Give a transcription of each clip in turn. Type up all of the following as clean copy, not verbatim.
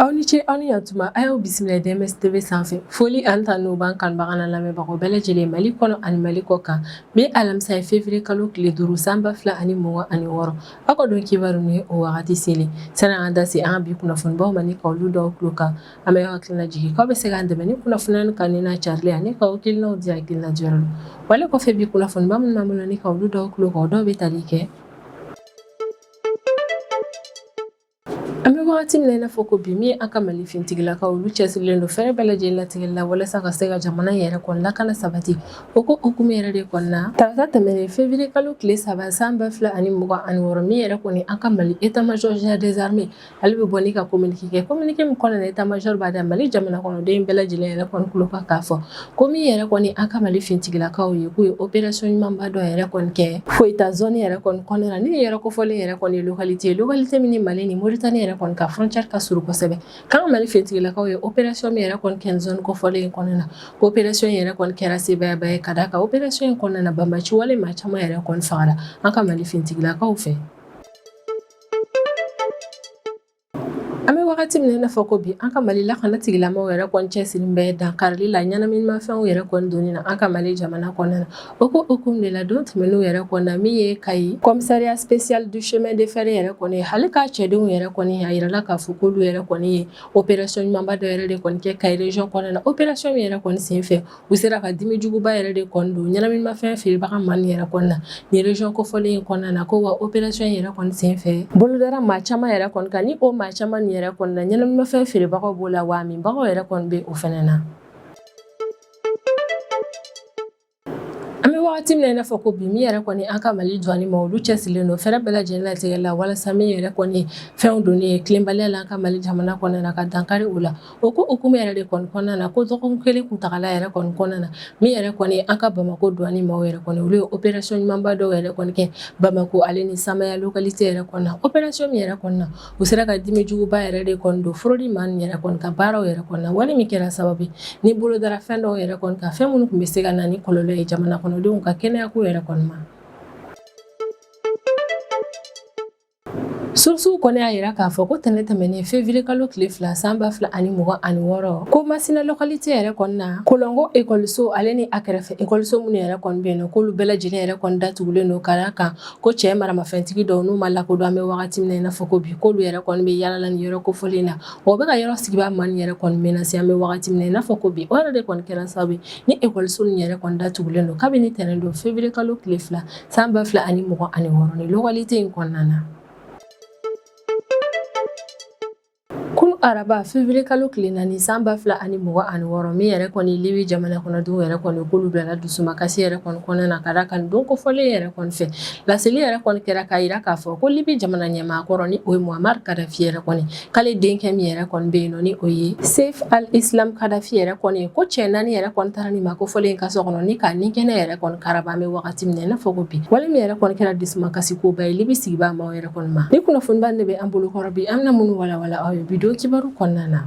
Aw ni ce, aw ni yantuma. A y'aw bisimila DMS TV sanfɛ. Foli ani tanu b'an kanubaga n'a lamɛnbagaw bɛɛ lajɛlen, Mali kɔnɔ ani Mali kɔ kan. Bi alamisa ye février kalo tile 5, san 2026. Aw ka don kibaru ni o wagati selen, sani an da se an ka bi kunnafonibaw ma ni ka olu d'aw tulo kan, an bɛ hakili lajigin k'aw bɛ se k'an dɛmɛ ni kunnafoniya nin kanu n'a carili ani k'aw hakilinaw di hakilina jɔyɔrɔ la. Wale kɔfɛ, bi kunnafoniba minnu b'an bolo ni ka olu d'aw tulo kan, o dɔw bɛ tali kɛ: An bɛ wagati min na i n'a fɔ ko bi, min an ka Mali finitigilakaw, olu cɛsirilen don fɛɛrɛ bɛɛ lajɛlen latigɛli la walasa ka se ka jamana yɛrɛ kɔni lakana sabati. O ko hukumu yɛrɛ de kɔnɔna, tarata tɛmɛnen février kalo tile 3, san 2026, min yɛrɛ kɔni an ka Mali état major général des armées, ale bɛ bɔ ni ka communiqué kɛ. Communiqué min kɔnɔna na, état major b'a da Mali jamana kɔnɔden bɛɛ lajɛlen yɛrɛ kɔni tulo kan k'a fɔ ko min yɛrɛ kɔni an ka Mali finitigilakaw ye, k'u ye opération ɲumanba dɔ yɛrɛ kɔni kɛ Foyita zone yɛrɛ kɔni kɔnɔna na. Ni yɛrɛ kofɔlen yɛrɛ kɔni ye localité ye, localité min ni Mali ni Mauritanie yɛrɛ kɔni ka frontière ka surun kosɛbɛ. K'an ka Mali finitigilakaw ye opération min yɛrɛ kɔni kɛ zone kofɔlen in kɔnɔna na, ko opération yɛrɛ kɔni kɛra sebaayaba ye, ka d'a kan opération in kɔnɔna na, banbaanci wale maa caman yɛrɛ kɔni fagara an ka Mali finitigilakaw fɛ. An bɛ wagati min na i n'a fɔ ko bi, an ka Mali lakana tigilamɔgɔw yɛrɛ kɔni cɛsirilen bɛ dankarili la ɲɛnaminimafɛnw yɛrɛ kɔni donni na an ka Mali jamana kɔnɔna na. O ko hukumu de la, don tɛmɛnenw yɛrɛ kɔni na, min ye Kayi commissariat spécial du chemin de fer yɛrɛ kɔni, hali k'a cɛdenw yɛrɛ kɔni, a yirala k'a fɔ k'olu yɛrɛ kɔni ye opération ɲumanba dɔ yɛrɛ de kɔni kɛ Kayi région kɔnɔna na. Opération min yɛrɛ kɔni senfɛ, u sera ka dimi juguba yɛrɛ de kɔni don ɲɛnaminimafɛn feerebaga maa nin yɛrɛ kɔni na nin région kofɔlen in kɔnɔna na. Ko wa opération yɛrɛ kɔni senfɛ, bolodara maa caman yɛrɛ kɔni kan. Ni o maa caman nin yɛrɛ kɔni na, ɲɛnaminimafɛn feerebagaw b'o la, wa a minbagaw yɛrɛ kɔni bɛ o fɛnɛ na. An bɛ wagati min na i n'a fɔ ko bi, min yɛrɛ kɔni an ka Mali douane ma, olu cɛsirilen don fɛɛrɛ bɛɛ lajɛlen latigɛ la walasa min yɛrɛ kɔni fɛnw donni ye tilenbaliya la an ka Mali jamana kɔnɔna na, ka dankari o la. O ko hukumu yɛrɛ de kɔni kɔnɔna na, ko dɔgɔkun kelen kuntagala yɛrɛ kɔni kɔnɔna na, min yɛrɛ kɔni an ka Bamakɔ douane maaw yɛrɛ kɔni, olu ye opération ɲumanba dɔw yɛrɛ kɔni kɛ Bamakɔ ale ni Samaya localité yɛrɛ kɔnɔna na. Opération min yɛrɛ kɔnɔna na, u sera ka dimi juguba yɛrɛ de kɔni don fraude maa nin yɛrɛ kɔni ka baaraw yɛrɛ kɔnɔna na, wale min kɛra sababu ni bolo dara fɛn dɔw yɛrɛ kɔni kan, fɛn minnu tun bɛ se ka na ni kɔlɔlɔ ye jamana kɔnɔdenw ka kɛnɛyako yɛrɛ kɔni ma. Sources kɔni y'a jira k'a fɔ ko tɛnɛn tɛmɛnen février kalo tile 2, san 2026, ko Masina localité yɛrɛ kɔnɔna na, Kolɔngo ekɔliso ale ni a kɛrɛfɛ ekɔliso minnu yɛrɛ kɔni bɛ yen nɔ, k'olu bɛɛ lajɛlen yɛrɛ kɔni datugulen don, ka d'a kan ko cɛ maramafɛntigi dɔw n'u ma lakodɔn an bɛ wagati min na i n'a fɔ ko bi, k'olu yɛrɛ kɔni bɛ yaala la nin yɔrɔ kofɔlen na, wa u bɛ ka yɔrɔ sigibaa maa nin yɛrɛ kɔni menacer an bɛ wagati min na i n'a fɔ ko bi. O yɛrɛ de kɔni kɛra sababu ye ni ekɔliso nin yɛrɛ kɔni datugulen don kabini tɛnɛn don février kalo tile 2, san 2026, ni localité in kɔnɔna na. Kunu araba février kalo tile 4, san 2026, min yɛrɛ kɔni Libi jamana kɔnɔdenw yɛrɛ kɔni, k'olu bilala dusumakasi yɛrɛ kɔni kɔnɔna na, ka d'a kan don kofɔlen yɛrɛ kɔni fɛ, laseli yɛrɛ kɔni kɛra k'a jira k'a fɔ ko Libi jamana ɲɛmaa kɔrɔ, ni o ye Muammar Kadhafi yɛrɛ kɔni, k'ale denkɛ min yɛrɛ kɔni bɛ yen nɔ, ni o ye Saif al-Islam Kadhafi yɛrɛ kɔni ye, ko cɛ naani yɛrɛ kɔni taara nin maa kofɔlen in ka so kɔnɔ ni k'a ni kɛnɛ yɛrɛ kɔni karaba an bɛ wagati min na i n'a fɔ ko bi. Wale min yɛrɛ kɔni kɛra dusumakasi koba ye Libi sigibaa maaw yɛrɛ kɔni ma. Ni kunnafoniba de bɛ an bolo kɔrɔ bi, an bɛna minnu walawala aw ye bi don kibaru kɔnɔna na.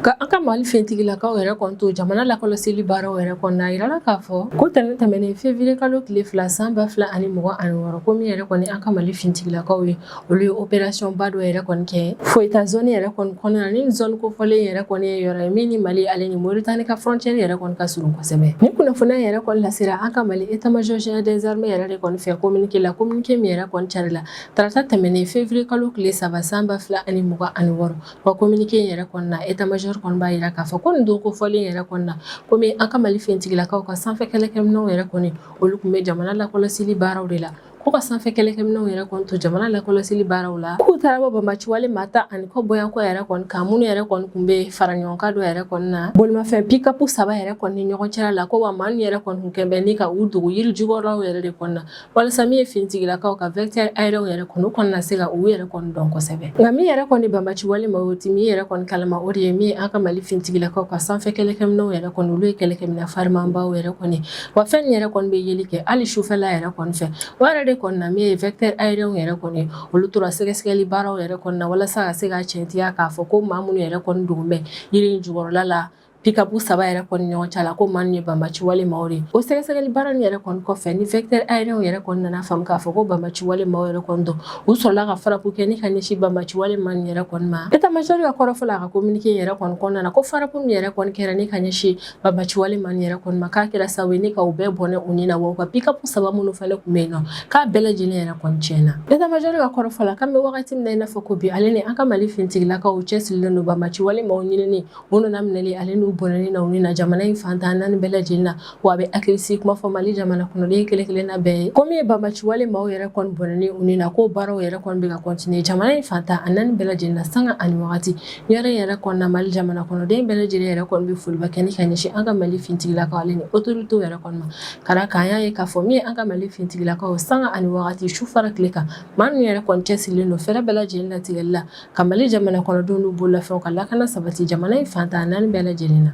Ka an ka Mali finitigilakaw yɛrɛ kɔni to jamana lakɔlɔsili baaraw yɛrɛ kɔnɔna, a yirala k'a fɔ ko tɛnɛn tɛmɛnen février kalo tile 2, san 2026, ko min yɛrɛ kɔni an ka Mali finitigilakaw ye, olu ye opération ba dɔ yɛrɛ kɔni kɛ Foyita zone yɛrɛ kɔni kɔnɔna na. Ni zone kofɔlen yɛrɛ kɔni ye yɔrɔ ye min ni Mali ale ni Mauritanie ka frontière yɛrɛ kɔni ka surun kosɛbɛ. Ni kunnafoniya yɛrɛ kɔni lasera an ka Mali état major général des armées yɛrɛ de kɔni fɛ communiqué la, communiqué min yɛrɛ kɔni carila tarata tɛmɛnen février kalo tile 3, san 2026. Wa communiqué in yɛrɛ kɔnɔna na, état major kɔni b'a jira k'a fɔ ko nin don kofɔlen yɛrɛ kɔnɔna na, komi an ka Mali finitigilakaw ka sanfɛ kɛlɛkɛminɛnw yɛrɛ kɔni, olu tun bɛ jamana lakɔlɔsili baaraw de la, ko ka sanfɛ kɛlɛkɛminɛnw yɛrɛ kɔni to jamana lakɔlɔsili baaraw la, k'u taara bɔ banbaanciwale maa 10 ni kɔ bɔyankɔ yɛrɛ kɔni kan, minnu yɛrɛ kɔni tun bɛ fara ɲɔgɔn kan dɔ yɛrɛ kɔni na bolimafɛn pick-up saba yɛrɛ kɔni ni ɲɔgɔn cɛla la. Ko wa maa ninnu yɛrɛ kɔni tun kɛn bɛ ni ka u dogo yiri jukɔrɔlaw yɛrɛ de kɔnɔna na, walasa min ye finitigilakaw ka vecteur aérien yɛrɛ kɔni, u kɔni na se ka u yɛrɛ kɔni dɔn kosɛbɛ. Nka min yɛrɛ kɔni banbaanci wale ma, o ti min yɛrɛ kɔni kalama, o de ye min ye an ka Mali finitigilakaw ka sanfɛ kɛlɛkɛminɛnw yɛrɛ kɔni, olu ye kɛlɛkɛminɛn farimanbaw yɛrɛ kɔni, wa fɛn yɛrɛ kɔni bɛ yeli kɛ hali sufɛla yɛrɛ kɔni fɛ. O yɛrɛ de kɔni na, min ye vecteur aérien yɛrɛ kɔni, olu tora sɛgɛsɛgɛli baaraw yɛrɛ kɔni na walasa ka se ka tiɲɛtigiya k'a fɔ ko maa minnu yɛrɛ kɔni dogo bɛ yiri in jukɔrɔla la. Pick-up saba yɛrɛ kɔni ɲɔgɔn cɛ la, ko maa ninnu ye banbaci wale maaw de. O sɛgɛsɛgɛli baara nin yɛrɛ kɔni kɔfɛ, ni vecteur aérien yɛrɛ kɔni nana faamu k'a fɔ ko banbaci wale maaw yɛrɛ kɔni don, u sɔrɔla ka frappe kɛ ni ka ɲɛsin banbaci wale maa nin yɛrɛ kɔni ma. État major ka kɔrɔfɔ la, a ka communiqué yɛrɛ kɔni kɔnɔna na, ko frappe min yɛrɛ kɔni kɛra ni ka ɲɛsin banbaci wale maa nin yɛrɛ kɔni ma, k'a kɛra sababu ye ni ka u bɛɛ bɔnɛ u ni na, wa u ka pick-up saba minnu fana tun bɛ yen nɔ, k'a bɛɛ lajɛlen yɛrɛ kɔni tiɲɛna. État major ka kɔrɔfɔ la, k'an bɛ wagati min na i n'a fɔ ko bi, ale ni an ka Mali finitigilakaw cɛsirilen don banbaci wale maaw ɲinini, u nana minɛli ale n'u bɔnɛni na u ni na jamana in fan 14 bɛɛ lajɛlen na. Wa a bɛ hakilisigi kuma fɔ Mali jamana kɔnɔden kelen kelenna bɛɛ ye, ko min ye banbaci wale maaw yɛrɛ kɔni bɔnɛni u ni na, ko baaraw yɛrɛ kɔni bɛ ka continuer jamana in fan 14 bɛɛ lajɛlen na sanga ani wagati. Yɔrɔ in yɛrɛ kɔnɔna, Mali jamana kɔnɔden bɛɛ lajɛlen yɛrɛ kɔni bɛ foliba kɛ ni ka ɲɛsin an ka Mali finitigilakaw ale ni autorités yɛrɛ kɔni ma, ka d'a kan an y'a ye k'a fɔ min ye an ka Mali finitigilakaw, sanga ani wagati, su fara tile kan, maa ninnu yɛrɛ kɔni cɛsirilen don fɛɛrɛ bɛɛ lajɛlen latigɛli la ka Mali jamana kɔnɔdenw n'u bololafɛnw ka lakana sabati jamana in fan 14 bɛɛ lajɛlen na.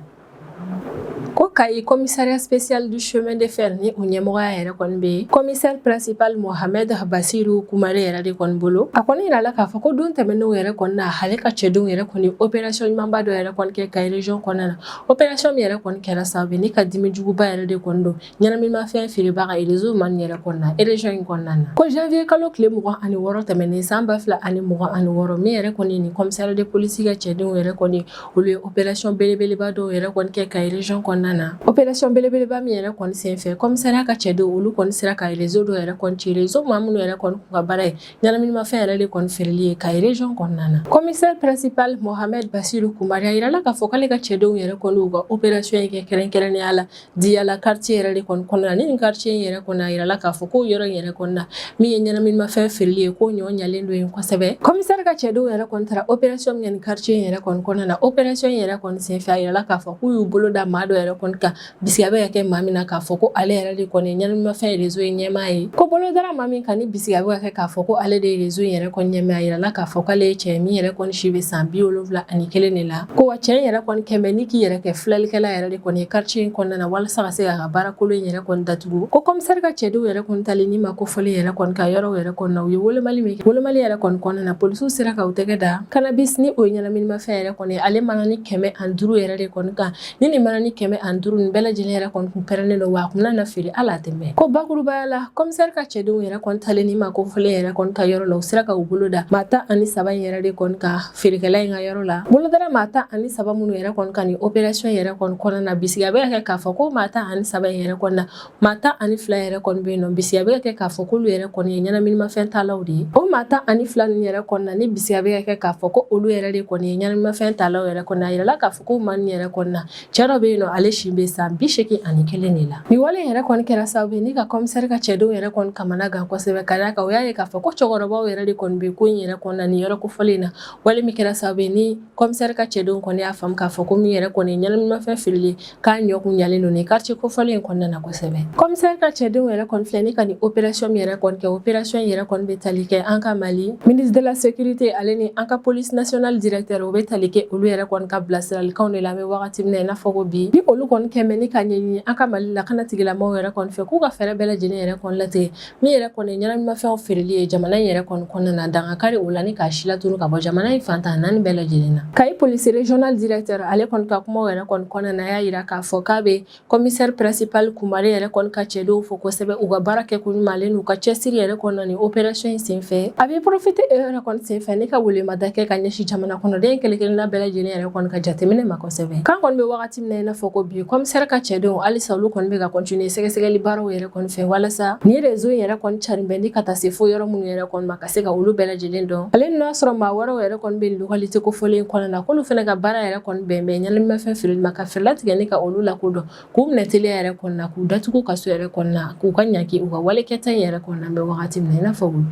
Ko Kayi commissariat spécial du chemin de fer, ni o ɲɛmɔgɔya yɛrɛ kɔni bɛ commissaire principal Mohamed Basiru Kumare yɛrɛ de kɔni bolo, a kɔni yirala k'a fɔ ko don tɛmɛnenw yɛrɛ kɔni na, ale ka cɛdenw yɛrɛ kɔni opération ɲumanba dɔ yɛrɛ kɔni kɛ Kayi région kɔnɔna na. Opération min yɛrɛ kɔni kɛra sababu ye ni ka dimi juguba yɛrɛ de kɔni don ɲɛnaminimafɛn feerebaga réseau maa nin yɛrɛ kɔnɔna région in kɔnɔna na. Ko janvier kalo tile 26 tɛmɛnen san 2026, min yɛrɛ kɔni ni commissariat de police ka cɛdenw yɛrɛ kɔni, olu ye opération belebeleba dɔw yɛrɛ kɔni kɛ Kayi région kɔnɔna na. Opération belebeleba min yɛrɛ kɔni senfɛ, commissariat ka cɛdenw, olu kɔni sera ka réseau dɔ yɛrɛ kɔni ci, réseau maa minnu yɛrɛ kɔni kun ka baara ye ɲɛnaminimafɛn yɛrɛ de kɔni feereli ye Kayi région kɔnɔna na. Commissaire principal Mohamed Basiru Kumare a yirala k'a fɔ k'ale ka cɛdenw yɛrɛ kɔni u ka opération in kɛ kɛrɛnkɛrɛnnenya la Diyala quartier yɛrɛ de kɔni kɔnɔna na. Ni nin quartier in yɛrɛ kɔnɔ, a yirala k'a fɔ ko yɔrɔ in yɛrɛ kɔnɔna na, min ye ɲɛnaminimafɛn feereli ye, ko ɲɔ ɲalen don yen kosɛbɛ. Commissaire ka cɛdenw yɛrɛ kɔni taara opération min kɛ nin quartier in yɛrɛ kɔni kɔnɔna na, opération in yɛrɛ kɔni senfɛ, a yirala k'a fɔ k'u y'u bolo da maa dɔ yɛrɛ kɔni kan, bisigiya bɛ ka kɛ maa min na k'a fɔ ko ale yɛrɛ de kɔni ye ɲɛnaminimafɛn réseau in ɲɛmaa ye. Ko bolo dara maa min kan, ni bisigiya bɛ ka kɛ k'a fɔ ko ale de ye réseau in yɛrɛ kɔni ɲɛmaa, a yirala k'a fɔ k'ale ye cɛ ye min yɛrɛ kɔni si bɛ san 71 de la. Ko wa cɛ in yɛrɛ kɔni kɛn bɛ ni k'i yɛrɛ kɛ filɛlikɛla yɛrɛ de kɔni ye quartier in kɔnɔna na, walasa ka se k'a ka baara kolon in yɛrɛ kɔni datugu. Ko commissaire ka cɛdenw yɛrɛ kɔni talen ni ma kofɔlen yɛrɛ kɔni ka yɔrɔw yɛrɛ kɔni na, u ye wolomali min kɛ, wolomali yɛrɛ kɔni kɔnɔna na, polisiw sera ka u tɛgɛ da cannabis, ni o ye ɲɛnaminimafɛn yɛrɛ kɔni, ale manani 105 yɛrɛ de kɔni kan. Ni nin manani 105 nin bɛɛ lajɛlen yɛrɛ kɔni kun pɛrɛnnen don, wa a kun bɛna feere hali a tɛ mɛn. Ko bakurubaya la, commissaire ka cɛdenw yɛrɛ kɔni talen ni ma kofɔlen yɛrɛ kɔni ka yɔrɔ la, u sera ka u bolo da maa 13 in yɛrɛ de kɔni kan feerekɛla in ka yɔrɔ la. Bolo dara maa 13 minnu yɛrɛ kɔni kan nin opération yɛrɛ kɔni kɔnɔna na, bisigiya bɛ ka kɛ k'a fɔ ko maa 13 in yɛrɛ kɔni na, maa 12 yɛrɛ kɔni bɛ yen nɔ, bisigiya bɛ ka kɛ k'a fɔ k'olu yɛrɛ kɔni ye ɲɛnaminimafɛn talaw de ye. O maa 12 ninnu yɛrɛ kɔni na, ni bisigiya bɛ ka kɛ k'a fɔ ko olu yɛrɛ de kɔni ye ɲɛnaminimafɛn talaw yɛrɛ kɔni, a yirala k'a fɔ ko maa ninnu yɛrɛ kɔni na, cɛ dɔ bɛ yen nɔ, ale si bɛ san 81 de la. Nin wale yɛrɛ kɔni kɛra sababu ye ni ka commissaire ka cɛdenw yɛrɛ kɔni kamana gan kosɛbɛ, ka d'a kan u y'a ye k'a fɔ ko cɛkɔrɔbaw yɛrɛ de kɔni bɛ ko in yɛrɛ kɔnɔna nin yɔrɔ kofɔlen na. Wale min kɛra sababu ye ni commissaire ka cɛdenw kɔni y'a faamu k'a fɔ ko min yɛrɛ kɔni ye ɲɛnaminimafɛn feereli k'a ɲɔ kun ɲalen don nin quartier kofɔlen in kɔnɔna na kosɛbɛ. Commissaire ka cɛdenw yɛrɛ kɔni filɛ ni ka nin opération min yɛrɛ kɔni kɛ, opération in yɛrɛ kɔni bɛ tali kɛ an ka Mali ministre de la sécurité ale ni an ka police nationale directeur, o bɛ tali kɛ olu yɛrɛ kɔni ka bilasiralikanw de la. An bɛ wagati min na i n'a fɔ ko bi, ni olu kɔni kɛn bɛ ni ka ɲɛɲini an ka Mali lakana tigilamɔgɔw yɛrɛ kɔni fɛ, k'u ka fɛɛrɛ bɛɛ lajɛlen yɛrɛ kɔni latigɛ min yɛrɛ kɔni ye ɲɛnaminimafɛnw feereli ye jamana in yɛrɛ kɔni kɔnɔna na, dankari o la ni k'a si latunu ka bɔ jamana in fan 14 bɛɛ lajɛlen na. Kayi police régional directeur, ale kɔni ka kumaw yɛrɛ kɔni kɔnɔna na, a y'a yira k'a fɔ k'a bɛ commissaire principal Kumare yɛrɛ kɔni ka cɛdenw fo kosɛbɛ u ka baara kɛ ko ɲuman ale n'u ka cɛsiri yɛrɛ kɔnɔna ni opération in senfɛ. A bɛ profiter e yɛrɛ kɔni senfɛ ni ka welemada kɛ ka ɲɛsin jamana kɔnɔden kelen kelenna bɛɛ lajɛlen yɛrɛ kɔni ka jateminɛ ma kosɛbɛ. K'an kɔni bɛ wagati min na i n'a fɔ ko bi, commissaire ka cɛdenw halisa olu kɔni bɛ ka continuer sɛgɛsɛgɛli baaraw yɛrɛ kɔni fɛ, walasa nin réseau in yɛrɛ kɔni carin bɛ ni ka taa se fo yɔrɔ minnu yɛrɛ kɔni ma, ka se ka olu bɛɛ lajɛlen dɔn, ale n'a sɔrɔ maa wɛrɛw yɛrɛ kɔni bɛ localité kofɔlen kɔnɔna na, k'olu fana ka baara yɛrɛ kɔni bɛn bɛ ɲɛnaminimafɛn feereli ma, ka fɛɛrɛ latigɛ ni ka olu lakodɔn, k'u minɛ teliya yɛrɛ kɔnɔna na, k'u datugu kaso yɛrɛ kɔnɔna na, k'u ka ɲangi u ka wale kɛta in yɛrɛ kɔnɔna na. An bɛ wagati min na i n'a fɔ bi,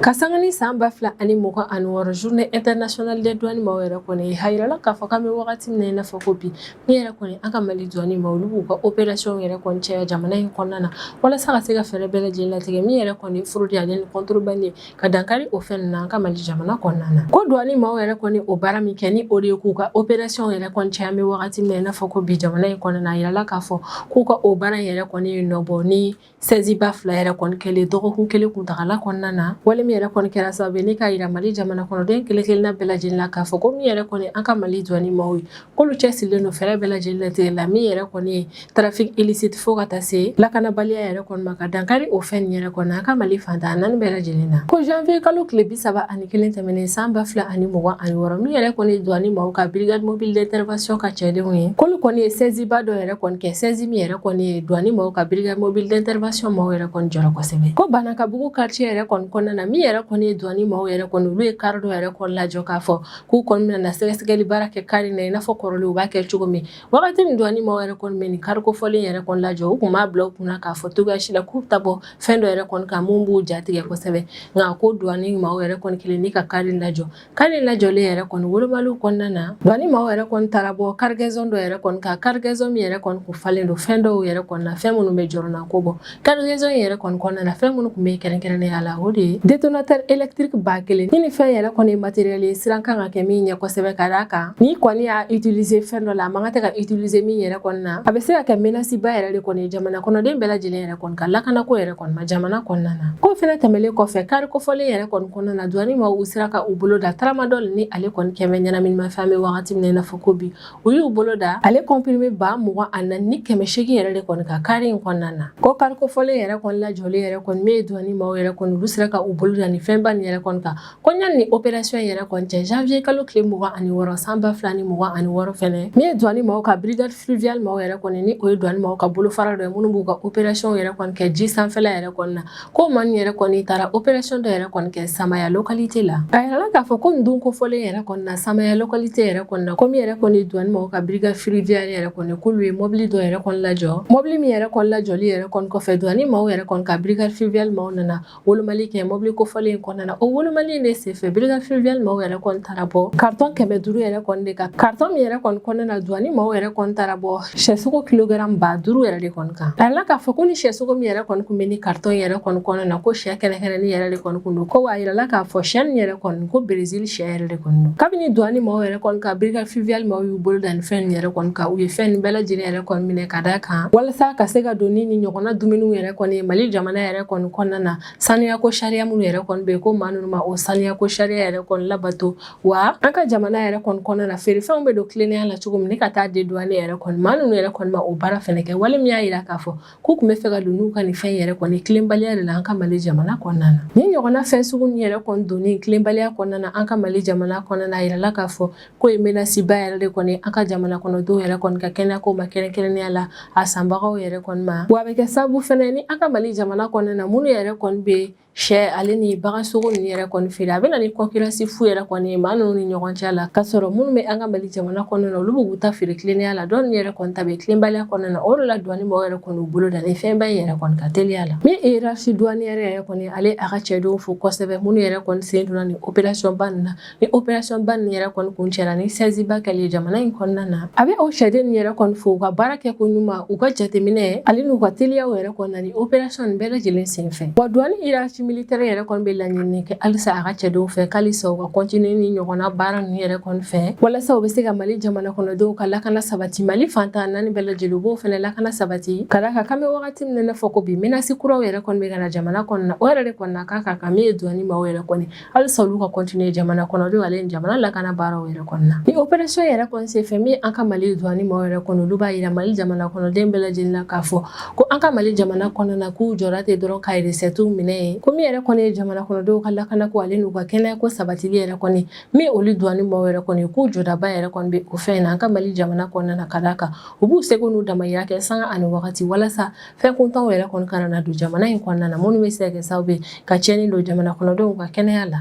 ka sanga ni san 2026 journée internationale des douanes maaw yɛrɛ kɔni, a yirala k'a fɔ k'an bɛ wagati min na i n'a fɔ ko bi, min yɛrɛ kɔni an ka Mali douane ma, olu b'u ka opération yɛrɛ kɔni caya jamana in kɔnɔna na, walasa ka se ka fɛɛrɛ bɛɛ lajɛlen latigɛ min yɛrɛ kɔni fraude ale ni contrebande ye, ka dankari o fɛn ninnu na an ka Mali jamana kɔnɔna na. Ko douane maaw yɛrɛ kɔni o baara min kɛ, ni o de ye k'u ka opération yɛrɛ kɔni caya, an bɛ wagati min na i n'a fɔ ko bi jamana in kɔnɔna na, a yirala k'a fɔ k'u ka o baara in yɛrɛ kɔni ye nɔ bɔ ni saisie ba fila yɛrɛ kɔni kɛlen dɔgɔkun kelen kuntagala kɔnɔna na. Wale min yɛrɛ kɔni kɛra sababu ye ni k'a yira Mali jamana kɔnɔden kelen kelenna bɛɛ lajɛlen na k'a fɔ ko min yɛrɛ kɔni an ka Mali douane maaw ye, k'olu cɛsirilen don fɛɛrɛ bɛɛ lajɛlen latigɛ la, min yɛrɛ kɔni ye trafic illicite fo ka taa se lakanabaliya yɛrɛ kɔni ma, ka dankari o fɛn nin yɛrɛ kɔni an ka Mali fantan naani bɛɛ lajɛlen na. Ko janvier kalo tile 31 tɛmɛnen san 2026, min yɛrɛ kɔni douane maaw ka brigade mobile d'intervention ka cɛdenw ye, k'olu kɔni ye saisie ba dɔ yɛrɛ kɔni kɛ, saisie min yɛrɛ kɔni ye douane maaw ka brigade mobile d'intervention maaw yɛrɛ kɔni jɔrɔ kosɛbɛ. Ko Banakabugu quartier yɛrɛ kɔni kɔnɔna na, min yɛrɛ kɔni ye douane maaw yɛrɛ kɔni, olu ye car dɔ yɛrɛ kɔni lajɔ k'a fɔ k'u kɔni bɛna na sɛgɛsɛgɛli baara kɛ car in na, i n'a fɔ kɔrɔlen u b'a kɛ cogo min. Wagati min douane maaw yɛrɛ kɔni bɛ nin car kofɔlen yɛrɛ kɔni lajɔ, u tun b'a bila u kunna k'a fɔ cogoya si la k'u ta bɔ fɛn dɔ yɛrɛ kɔni kan mun b'u jatigɛ kosɛbɛ. Nka ko douane maaw yɛrɛ kɔni kelen ni ka car in lajɔ, car in lajɔlen yɛrɛ kɔni wolomaliw kɔnɔna na, douane maaw yɛrɛ kɔni taara bɔ cargaison dɔ yɛrɛ kɔni kan, cargaison min yɛrɛ kɔni kun falen don fɛn dɔw yɛrɛ kɔni na, fɛn minnu bɛ jɔrɔnako bɔ. Cargaison yɛrɛ kɔni kɔnɔna na, fɛn minnu tun bɛ kɛrɛnkɛrɛnnenya la, o de ye détonateur électrique 1000. Ni fɛn yɛrɛ kɔni ye matériel ye, siran kan ka kɛ min ɲɛ kosɛbɛ, ka d'a kan n'i kɔni y'a utiliser fɛn dɔ la, a man kan tɛ ka utiliser min yɛrɛ kɔni na, a bɛ se ka kɛ menace ba yɛrɛ de kɔni jamana kɔnɔden bɛɛ lajɛlen yɛrɛ kɔni ka lakanako yɛrɛ kɔni ma jamana kɔnɔna na. Ko fɛnɛ tɛmɛlen kɔfɛ, car kofɔlen yɛrɛ kɔni kɔnɔna na, douane maaw u sera ka u bolo da tramadol ni ale kɔni kɛmɛ ɲɛnaminimafɛn bɛ wagati min na i n'a fɔ ko bi, u y'u bolo da ale comprimé 24,800 yɛrɛ de kɔni ka car in kɔnɔna na. Ko car kofɔlen yɛrɛ kɔni lajɔlen yɛrɛ kɔni, min ye douane maaw yɛrɛ kɔni, olu sera ka u bolo da ni fɛnba nin yɛrɛ kɔni kan. Ko ɲani ni opération yɛrɛ kɔni cɛ, janvier kalo tile 26 san 2026 fɛnɛ, min ye douane maaw ka brigade fluviale maaw yɛrɛ kɔni, ni o ye douane maaw ka bolofara dɔ ye minnu b'u ka opération yɛrɛ kɔni kɛ ji sanfɛla yɛrɛ kɔni na, ko maa nin yɛrɛ kɔni taara opération dɔ yɛrɛ kɔni kɛ Samaya localité la. A yirala k'a fɔ ko nin don kofɔlen yɛrɛ kɔni na, Samaya localité yɛrɛ kɔni na, ko min yɛrɛ kɔni douane maaw ka brigade fluviale yɛrɛ kɔni, k'olu ye mobili dɔ yɛrɛ kɔni lajɔ. Mobili min yɛrɛ kɔni lajɔli yɛrɛ kɔni kɔfɛ, douane maaw yɛrɛ kɔni ka brigade fluviale maaw nana wolomali kɛ mobili kofɔlen in kɔnɔna na. O wolomali in de senfɛ, brigade fluviale maaw yɛrɛ kɔni taara bɔ carton 500 yɛrɛ kɔni de kan, carton min yɛrɛ kɔni kɔnɔna na, douane maaw yɛrɛ kɔni taara bɔ sɛsogo kilogramme 5000 yɛrɛ de kɔni kan. A yirala k'a fɔ ko ni sɛsogo min yɛrɛ kɔni kun bɛ ni carton yɛrɛ kɔni kɔnɔna na, ko sɛ kɛnɛkɛnɛnin yɛrɛ de kɔni kun don. Ko wa a yirala k'a fɔ sɛ nin yɛrɛ kɔni, ko Brésil sɛ yɛrɛ de kɔni don. Kabini douane maaw yɛrɛ kɔni ka brigade fluviale maaw y'u bolo da nin fɛn nin yɛrɛ kɔni kan, u ye fɛn nin bɛɛ lajɛlen yɛrɛ kɔni minɛ, ka d'a kan walasa ka se ka don ni ɲɔgɔnna dumuniw yɛrɛ kɔni Mali jamana yɛrɛ kɔni kɔnɔna na, saniya ko sariya minnu yɛrɛ kɔni bɛ yen, ko maa ninnu ma o saniya ko sariya yɛrɛ kɔni labato. Wa an ka jamana yɛrɛ kɔni kɔnɔna na, feerefɛnw bɛ don tilennenya la cogo min, ne ka taa dédouaner yɛrɛ kɔni, maa ninnu yɛrɛ kɔni ma o baara fɛnɛ kɛ, wale min y'a yira k'a fɔ k'u tun bɛ fɛ ka don n'u ka nin fɛn yɛrɛ kɔni tilenbaliya de la an ka Mali jamana kɔnɔna na. Ni ɲɔgɔnna fɛn sugu nin yɛrɛ kɔni donni tilenbaliya kɔnɔna na an ka Mali jamana kɔnɔna na, a yirala k'a fɔ k'o ye menace ba yɛrɛ de kɔni an ka jamana kɔnɔdenw yɛrɛ kɔni ka kɛnɛyako ma, kɛrɛnkɛrɛnnenya la a sanbagaw yɛrɛ kɔni ma. Wa a bɛ kɛ sababu fɛnɛ ni an ka Mali jamana kɔnɔna na, minnu yɛrɛ kɔni bɛ sɛ ale ni bagan sogo ninnu yɛrɛ kɔni feere, a bɛ na ni concurrence fu yɛrɛ kɔni ye maa ninnu ni ɲɔgɔn cɛ la, k'a sɔrɔ minnu bɛ an ka Mali jamana kɔnɔna na, olu b'u ta feere tilennenya la, dɔw yɛrɛ kɔni ta bɛ tilenbaliya kɔnɔna na. O de la douane mɔgɔw yɛrɛ kɔni u bolo da ni fɛnba in yɛrɛ kɔni ka teliya la. Min hiérarchie douanière yɛrɛ kɔni, ale a ka cɛdenw fo kosɛbɛ, minnu yɛrɛ kɔni sen donna ni opération ba nin na. Ni opération ba nin yɛrɛ kɔni kun cɛla ni saisie ba kɛli jamana in kɔnɔna na, a bɛ o cɛden nin yɛrɛ kɔni fo u ka baara kɛ ko ɲuman, u ka jateminɛ ale n'u ka teliyaw yɛrɛ kɔni na ni opération nin bɛɛ lajɛlen senfɛ. Wa douane hiérarchie militaire yɛrɛ kɔni bɛ laɲini kɛ halisa a ka cɛdenw fɛ, k'alisa u ka continuer ni ɲɔgɔnna baara ninnu yɛrɛ kɔni fɛ, walasa u bɛ se ka Mali jamana kɔnɔdenw ka lakana sabati. Mali fantan naani bɛɛ lajɛlen, u b'o fɛnɛ lakana sabati, ka d'a kan k'an bɛ wagati min na i n'a fɔ ko bi, menace kuraw yɛrɛ kɔni bɛ ka na jamana kɔnɔna na. O yɛrɛ de kɔni na k'a ka kan min ye douane maaw yɛrɛ kɔni, halisa olu ka continuer jamana kɔnɔdenw ale ni jamana lakana baaraw yɛrɛ kɔnɔna. Ni opération yɛrɛ kɔni senfɛ, min an ka Mali douane maaw yɛrɛ kɔni, olu b'a yira Mali jamana kɔnɔden bɛɛ lajɛlen na k'a fɔ ko an ka Mali jamana kɔnɔna na, k'u jɔra ten dɔrɔn ka recette minɛ yen, ko min yɛrɛ kɔni ye jamana kɔnɔdenw ka lakanako ale n'u ka kɛnɛyako sabatili yɛrɛ kɔni, min olu douane maaw yɛrɛ kɔni, k'u jɔdaba yɛrɛ kɔni bɛ o fɛn in na an ka Mali jamana kɔnɔna na, ka d'a kan u b'u seko n'u damayira kɛ sanga ani wagati walasa fɛn kuntanw yɛrɛ kɔni kana na don jamana in kɔnɔna na, minnu bɛ se ka kɛ sababu ye ka tiɲɛni don jamana kɔnɔdenw ka kɛnɛya la.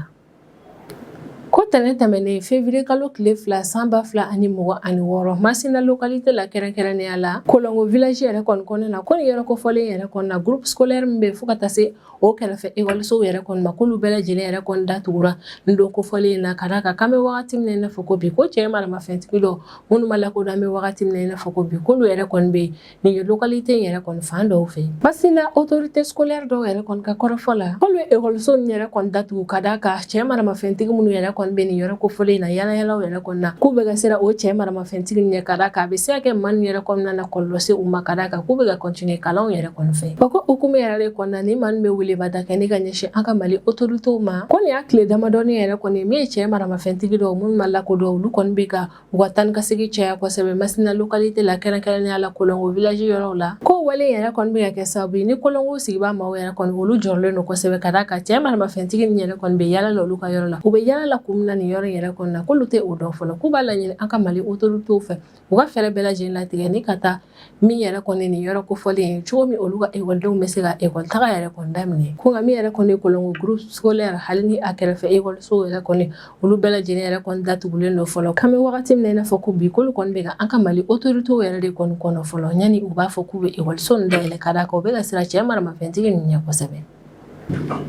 Ko tɛnɛn tɛmɛnen février kalo tile 2 san 2026, Masina localité la, kɛrɛnkɛrɛnnenya la Kolongo village yɛrɛ kɔni kɔnɔna na, ko nin yɔrɔ kofɔlen yɛrɛ kɔnɔna na, groupe scolaire min bɛ fo ka taa se o kɛrɛfɛ ekɔlisow yɛrɛ kɔni ma, k'olu bɛɛ lajɛlen yɛrɛ kɔni datugura nin don kofɔlen in na, ka d'a kan k'an bɛ wagati min na i n'a fɔ ko bi, ko cɛ maramafɛntigi dɔ minnu ma lakodɔn, an bɛ wagati min na i n'a fɔ ko bi, k'olu yɛrɛ kɔni bɛ yen nin ye localité in yɛrɛ kɔni fan dɔw fɛ. Masina autorité scolaire dɔw yɛrɛ kɔni ka kɔrɔfɔ la, k'olu ye ekɔliso nin yɛrɛ kɔni datugu ka d'a kan cɛ maramafɛntigi minnu yɛrɛ kɔni kɔni bɛ nin yɔrɔ kofɔlen in na yalayalaw yɛrɛ kɔni na, k'u bɛ ka siran o cɛ maramafɛntigi ɲɛ, ka d'a kan a bɛ se ka kɛ maa ninnu yɛrɛ kɔnɔna na kɔlɔlɔ se u ma, ka d'a kan k'u bɛ ka continuer kalanw yɛrɛ kɔni fɛ. Wa ko hukumu yɛrɛ de kɔnɔna, ni maa ninnu bɛ welebada kɛ ni ka ɲɛsin an ka Mali autorités ma, ko nin y'a tile damadɔni yɛrɛ kɔni min ye cɛ maramafɛntigi dɔw minnu ma lakodɔn, olu kɔni bɛ ka u ka taa ni ka segin caya kosɛbɛ Masina localité la, kɛrɛnkɛrɛnnenya la Kolongo village yɔrɔw la. Ko wale yɛrɛ kɔni bɛ ka kɛ sababu ye ni Kolongo sigibaa maaw yɛrɛ kɔni, olu jɔrɔlen don kosɛbɛ, ka d'a kan cɛ maramafɛntigi nin yɛrɛ kɔni bɛ yala la olu ka yɔrɔ la. U bɛ yala la kun min na nin yɔrɔ in yɛrɛ kɔni na, k'olu tɛ o dɔn fɔlɔ. K'u b'a laɲini an ka Mali autorités fɛ, u ka fɛɛrɛ bɛɛ lajɛlen latigɛ ni ka taa min yɛrɛ kɔni nin yɔrɔ kofɔlen ye, cogo min olu ka ekɔlidenw bɛ se ka ekɔli taga yɛrɛ kɔni daminɛ. Ko nka min yɛrɛ kɔni ye Kolongo groupe scolaire hali ni a kɛrɛfɛ ekɔlisow yɛrɛ kɔni, olu bɛɛ lajɛlen yɛrɛ kɔni datugulen don fɔlɔ. K'an bɛ wagati min na i n'a fɔ ko bi, k'olu kɔni bɛ ka an ka Mali autorités yɛrɛ de kɔni kɔnɔ fɔlɔ, yanni u b'a fɔ k'u bɛ ekɔliso ninnu dayɛlɛ, ka d'a kan u bɛ ka siran cɛ maramafɛntigi ninnu ɲɛ kosɛbɛ.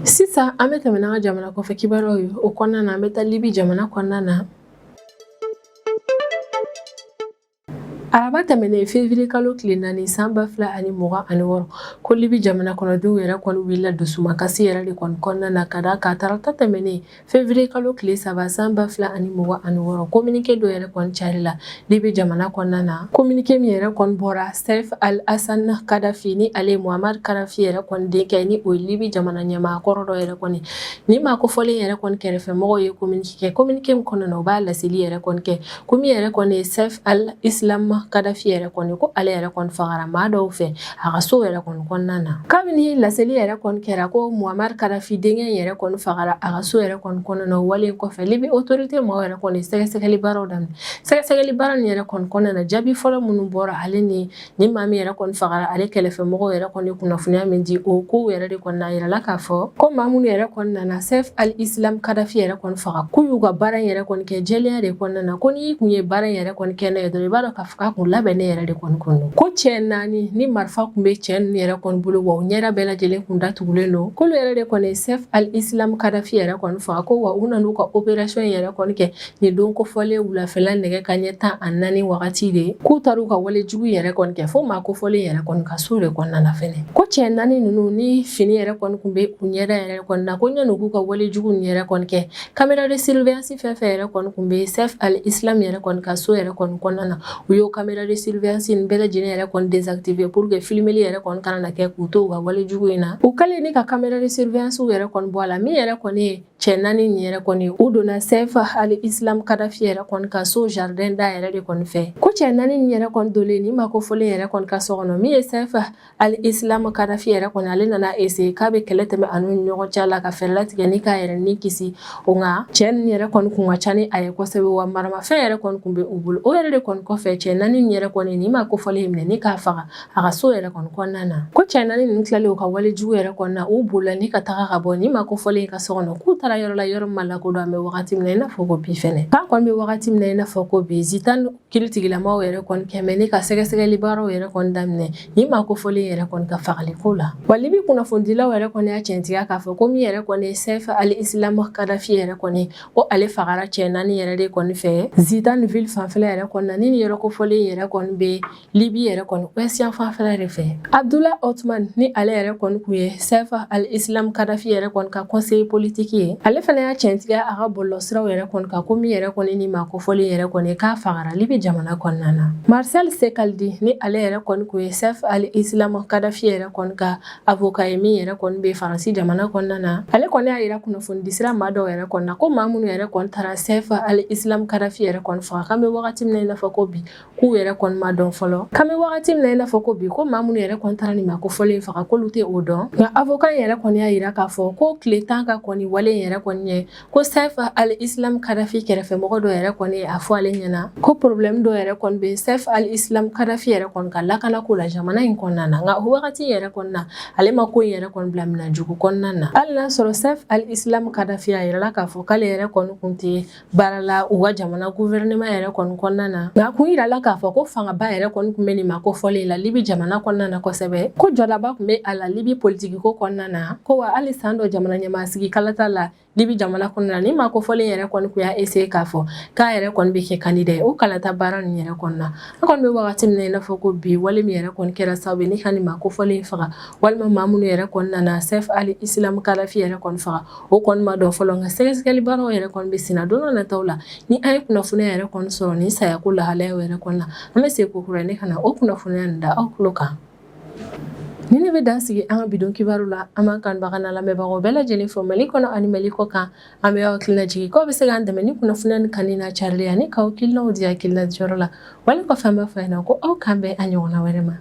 Sisan an bɛ tɛmɛ n'an ka jamana kɔfɛ kibaruyaw ye. O kɔnɔna na, an bɛ taa Libi jamana kɔnɔna na. Araba tɛmɛnen février kalo tile 4 san 2026, ko Libi jamana kɔnɔdenw yɛrɛ kɔni wulila dusumakasi yɛrɛ de kɔni kɔnɔna na, ka d'a kan tarata tɛmɛnen février kalo tile 3 san 2026, communiqué dɔ yɛrɛ kɔni carila Libi jamana kɔnɔna na. Communiqué min yɛrɛ kɔni bɔra Saif al-Hassan Kadhafi, ni ale ye Muammar Kadhafi yɛrɛ kɔni denkɛ, ni o ye Libi jamana ɲɛmaa kɔrɔ dɔ yɛrɛ kɔni, ni maa kofɔlen yɛrɛ kɔni kɛrɛfɛmɔgɔw ye communiqué kɛ. Communiqué min kɔnɔna na, u b'a laseli yɛrɛ kɔni kɛ ko min yɛrɛ kɔni ye Saif al-Islam Kadhafi yɛrɛ kɔni, ko ale yɛrɛ kɔni fagara maa dɔw fɛ a ka so yɛrɛ kɔni kɔnɔna na. Kabini laseli yɛrɛ kɔni kɛra ko Muammar Kadhafi denkɛ yɛrɛ kɔni fagara a ka so yɛrɛ kɔni kɔnɔna na, o wale kɔfɛ Libi autorité maaw yɛrɛ kɔni sɛgɛsɛgɛli baaraw daminɛ. Sɛgɛsɛgɛli baara nin yɛrɛ kɔni kɔnɔna na, jaabi fɔlɔ minnu bɔra, ale ni ni maa min yɛrɛ kɔni fagara, ale kɛrɛfɛmɔgɔw yɛrɛ kɔni kunnafoniya min di, o kow yɛrɛ de kɔni na yirala k'a fɔ ko maa minnu yɛrɛ kɔni nana Saif al-Islam Kadhafi yɛrɛ kɔni faga, k'u y'u ka baara in yɛrɛ kɔni kɛ jɛlenya de kɔnɔna na, ko n'i kun ye baara in yɛrɛ kɔni kɛ n'a ye dɔrɔn, i b'a dɔn k'a fɔ k'a kun labɛnnen yɛrɛ de kɔni kun don. Ko cɛ 4 ni marifa kun bɛ cɛ ninnu yɛrɛ kɔni bolo, wa u ɲɛda bɛɛ lajɛlen kun datugulen don, k'olu yɛrɛ de kɔni ye Saif al-Islam Kadhafi yɛrɛ kɔni faga. Ko wa u nan'u ka opération yɛrɛ kɔni kɛ nin don kofɔlen wulafɛla nɛgɛ kanɲɛ 14 wagati de, k'u taara u ka wale jugu yɛrɛ kɔni kɛ fo maa kofɔlen yɛrɛ kɔni ka so de kɔnɔna na fɛnɛ. Ko cɛ 4 ninnu ni fini yɛrɛ kɔni kun bɛ u ɲɛda yɛrɛ kɔni na, ko yanni u k'u ka wale jugu nin yɛrɛ kɔni kɛ, caméra de surveillance fɛn fɛn yɛrɛ kɔni kun bɛ Saif al-Islam yɛrɛ kɔni ka so yɛrɛ kɔni kɔnɔna na, u y'o caméra de surveillance nin bɛɛ lajɛlen yɛrɛ kɔni désactiver pour que filmeli yɛrɛ kɔni kana na kɛ k'u to u ka wale jugu in na. U kɛlen ni ka caméra de surveillance yɛrɛ kɔni bɔ a la, min yɛrɛ kɔni ye cɛ 4 nin yɛrɛ kɔni, u donna Saif al-Islam Kadhafi yɛrɛ kɔni ka so jardin da yɛrɛ de kɔni fɛ. Ko cɛ 4 nin yɛrɛ kɔni donnen ni maa kofɔlen yɛrɛ kɔni ka so kɔnɔ, min ye Saif al-Islam Kadhafi yɛrɛ kɔni, ale nana essayer k'a bɛ kɛlɛ tɛmɛ a n'u ni ɲɔgɔn cɛ la ka fɛɛrɛ latigɛ ni k'a yɛrɛ ni kisi. O nka cɛ nin yɛrɛ kɔni kun ka ca ni a ye kosɛbɛ, wa maramafɛn yɛrɛ kɔni kun bɛ u bolo. O yɛrɛ de kɔni kɔfɛ, cɛ 4 nin yɛrɛ kɔni ni maa kofɔlen minɛ ni k'a faga a ka so yɛrɛ kɔni kɔnɔna na. Ko cɛ 4 ninnu tilalen u ka wale jugu yɛrɛ kɔni na, u bolila ni ka taga ka bɔ ni maa kofɔlen ka so kɔnɔ, k'u taara yɔrɔ la, yɔrɔ ma lakodɔn. An bɛ wagati min na i n'a fɔ ko bi fɛnɛ, k'an kɔni bɛ wagati min na i n'a fɔ ko bi, Zintan kiritigilamaw yɛrɛ kɔni kɛmɛ ni ka sɛgɛsɛgɛli baaraw yɛrɛ kɔni daminɛ ni maa kofɔlen yɛrɛ kɔni ka fagali ko la. Wa Libi kunnafonidilaw yɛrɛ kɔni y'a tiɲɛtigiya k'a fɔ ko min yɛrɛ kɔni ye Saif al-Islam Kadhafi yɛrɛ kɔni, ko ale fagara cɛ 4 yɛrɛ de kɔni fɛ Zintan ville fanfɛla yɛrɛ kɔni na, ni nin yɔrɔ kofɔlen yɛrɛ kɔni bɛ Libi yɛrɛ kɔni ouest fanfɛla de fɛ. Abdullah Othman, ni ale yɛrɛ kɔni kun ye Saif al-Islam Kadhafi yɛrɛ kɔni ka conseiller politique ye, ale fana y'a tiɲɛtigiya a ka bɔlɔlɔsiraw yɛrɛ kɔni kan ko min yɛrɛ kɔni ni maa kofɔlen yɛrɛ kɔni k'a fagara Libi jamana kɔnɔna na. Marcel Ceccaldi, ni ale yɛrɛ kɔni kun ye Saif al-Islam Kadhafi yɛrɛ kɔni ka avocat ye min yɛrɛ kɔni bɛ Faransi jamana kɔnɔna na, ale kɔni y'a yira kunnafonidisira maa dɔw yɛrɛ kɔni na ko maa minnu yɛrɛ kɔni taara Saif al-Islam Kadhafi yɛrɛ kɔni faga, k'an bɛ wagati min na i n'a fɔ ko bi, k'u yɛrɛ kɔni ma dɔn fɔlɔ. K'an bɛ wagati min na i n'a fɔ ko bi, ko maa minnu yɛrɛ kɔni taara nin maa kofɔlen faga, k'olu tɛ o dɔn. Nka avocat in yɛrɛ kɔni y'a yira k'a fɔ ko tile 10 ka kɔni wale in yɛrɛ kɔni ɲɛ, ko Saif al-Islam Kadhafi kɛrɛfɛmɔgɔ dɔ yɛrɛ kɔni a fɔ ale ɲɛna ko problème dɔ yɛrɛ kɔni bɛ Saif al-Islam Kadhafi yɛrɛ kɔni ka lakanako la jamana in kɔnɔna na. Nka o wagati in yɛrɛ kɔni na, ale ma ko in yɛrɛ kɔni bila minɛn jugu kɔnɔna na, hali n'a sɔrɔ Saif al-Islam Kadhafi a yirala k'a fɔ k'ale yɛrɛ kɔni kun tɛ baara la u ka jamana gouvernement yɛrɛ kɔni kɔnɔna na. Nka a kun yirala k'a fɔ ko fangaba yɛrɛ kɔni kun bɛ nin maa kofɔlen la Libi jamana kɔnɔna na kosɛbɛ, ko jɔdaba kun bɛ a la Libi politikiko kɔnɔna na, ko wa hali san dɔ jamana ɲɛmaasigi kalata la. Libi jamana kɔnɔna na, ni maa kofɔlen yɛrɛ kɔni kun y'a essayer k'a fɔ k'a yɛrɛ kɔni bɛ kɛ candidat ye o kalata baara ninnu yɛrɛ kɔnɔna na. An kɔni bɛ wagati min na i n'a fɔ ko bi, wale min yɛrɛ kɔni kɛra sababu ye ni ka nin maa kofɔlen faga, walima maa minnu yɛrɛ kɔni nana Sɛf Ali Isilamu Kadafi yɛrɛ kɔni faga, o kɔni ma dɔn fɔlɔ, nka sɛgɛsɛgɛli baaraw yɛrɛ kɔni bɛ senna. Don nataw la, ni an ye kunnafoniya yɛrɛ kɔni sɔrɔ nin sayako lahalayaw yɛrɛ kɔni na, an bɛ segin kokura ne ka na o kunnafoniya nin da aw tulo kan. Nin de bɛ dan sigi an ka bi don kibaru la. An b'an kanubaga n'a lamɛnbagaw bɛɛ lajɛlen fo Mali kɔnɔ ani Mali kɔ kan. An bɛ aw hakili lajigin k'aw bɛ se k'an dɛmɛ ni kunnafoniya nin kanuni n'a carili ani k'aw hakilinaw di hakilina diyɔrɔ la. Wale kɔfɛ, an b'a fɔ aw ɲɛna ko aw k'an bɛn a ɲɔgɔnna wɛrɛ ma.